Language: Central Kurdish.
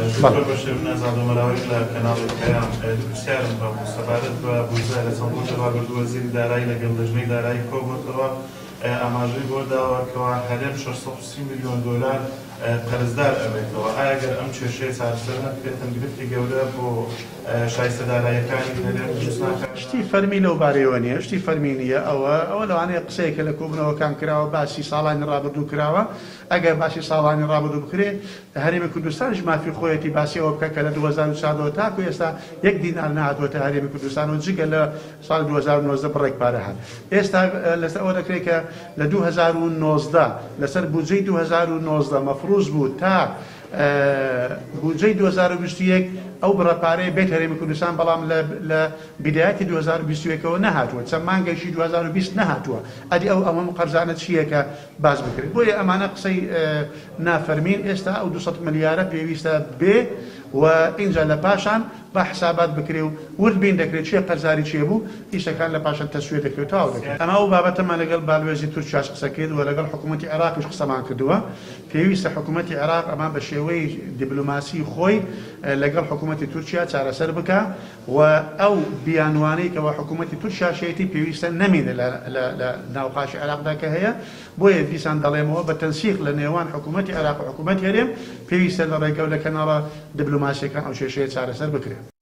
دکتۆر بەشیر نازاد مەراوی لە کەناڵی پەیام. دوو پرسیارم هەبوو سەبارەت بە بودجە. لە چەند ڕۆژی ڕابردوو وەزیری دارایی لەگەڵ لێژنەی دارایی کۆبۆتەوە، ئاماژەی بۆ داوە کەوا هەرێم 630 ملیۆن دۆلار قەرزدار ئەبێتەوە. ئایا گەر ئەم کێشەیە چارەسەر نەکرێتن گرفتی گەورە بۆ شایستە داراییەکانی هەرێم دروست ناکات؟ شتی فەرمی لەو بارەیەوە نییە، شتی فەرمی نییە. ئەوە لەوانەیە قسەیەکە لە کۆبوونەوەکان کراوە، باسی ساڵانی ڕابردوو کراوە. ئەگەر باسی ساڵانی ڕابردوو بکرێ، هەرێمی کوردستانیش مافی خۆیەتی باسی ئەوە بکا کە لە 2014 ەوە تاکو ئێستا یەک دینار نەهاتووەتە هەرێمی کوردستان و جگە لە ساڵی 2019 بڕێک پارە هات. ئێستا لەسەر ئەوە دەکرێت کە لە 2019 لەسەر بودجەی 2019 مەفروز بوو تا بودجەی 2021 ئەو بڕە پارەیە بێت هەرێمی کوردستان، بەڵام لە بیدایەتی 2021ەوە نەهاتووە، چەند مانگێکی 2020 نەهاتووە. ئەدی ئەو ئەمە قەرزانە چییە کە باس بکرێت؟ بۆیە ئەمانە قسەی نافەرمین. ئێستا ئەو 200 ملیارە پێویستە بێ و ئینجا لە پاشان با حسابات بکرێ و ورد بین دەکرێت چێ قەرزاری چێ بوو، ئیشەکان لە پاشان تەسویە دەکرێت تەواو دەکرێت. ئەمە ئەو بابەتەمان لەگەڵ بالوێزی تورکیاش قسە کرد و لەگەڵ حکوومەتی عێراقیش قسەمان کردووە. پێویستە حکوومەتی عێراق ئەمە بە شێوەی دیبلۆماسی خۆی لەگەڵ حکوومەتی تورکیا چارەسەر بکە و ئەو بیانوانەی کەەوە حکوومەتی تورکیا شێتی پێویستە نەمێنێ لە ناوخاشی عێراقدا کە هەیە. بۆیە دیسان دەڵێمەوە بە تەنسیق لە نێوان حکوومەتی عێراق و حکوومەتی هەرێم پێویستە لە ڕێگە و لە کەناڵە دیبلۆماسیەکان ئەو کێشەیە چارەسەر بکرێت.